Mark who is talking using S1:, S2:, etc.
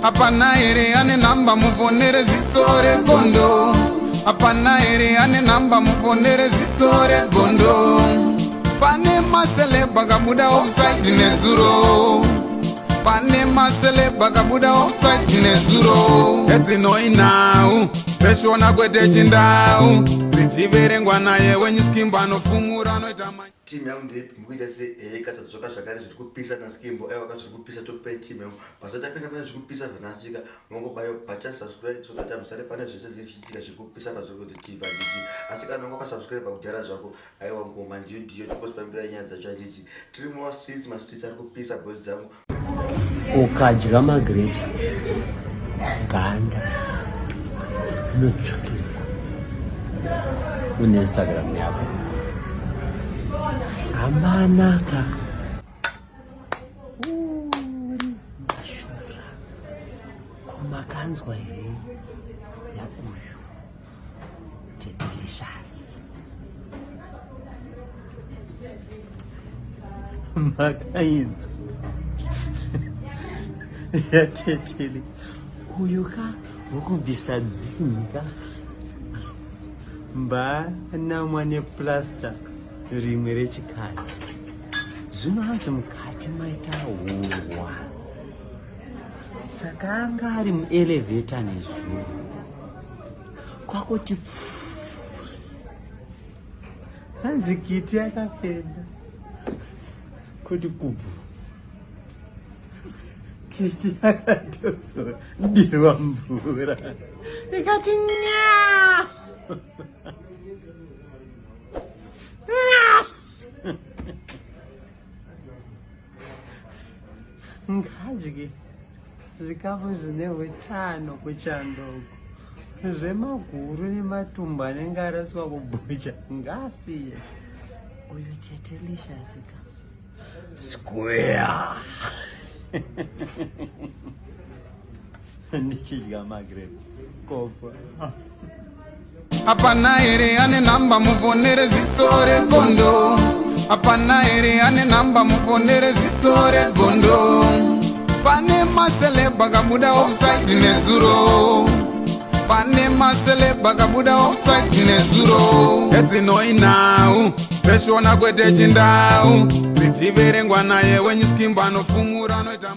S1: Hapana here ane nhamba muponere ziso regondo? Hapana here ane nhamba muponere ziso regondo? Pane maceleb akabuda offside nezuro. Pane maceleb akabuda offside nezuro. Edzinoi nhau dzeshona kwete chindau dzichiverengwa naye wenyu Skimbo anofumura anoita.
S2: Team yangu ndeipi mukuita se eheka tadzoka zvakare zviri kupisa naSkimbo. Aiwa ka, zviri kupisa, tokupai team yangu. Pasati tapinda pane zviri kupisa zvanasika, mongobaya button subscribe so that musare pane zvese zviri zvichiitika zviri kupisa paZokwete TV, handiti? Asi kana wanga wakasubscribe kudhara zvako, aiwa ngoma ndiyo ndiyo tikosifambira nyaya dzacho, handiti? Tiri mumastreets, mastreets ari kupisa, boys dzangu.
S3: Ukadya magrapes, ganda rinotsvukira. Une Instagram yako hamanaka uri mashura. Kumakanzwa here yauyu Tetelicious? Makainzwa yaTetele uyu ka, wokubvisa dzinga mbanamwa neplasta rimwe rechikadzi. Zvino hanzi mukati maita hurwa, saka anga ari muelevator nezuro, kwakuti hanzi kiti yakafenda kuti kubvu, kiti yakatozodirwa mvura ikati nya. Ngadye zvikafu zvine utano kuchandoko, zvemaguru nematumbu anenge araswa kubhucha ngasiye. Uyu Tetelicious ka, square ndichidya magrapes kopa.
S1: Hapana here ane nhamba muponere ziso regondo? Hapana here ane nhamba muponere ziso regondo? Pane maceleb akabuda offside nezuro. Pane maceleb akabuda offside nezuro. Edzinoi nhau dzeshona kwete chindau dzichiverengwa naye wenyu Skimbo anofumura anoita.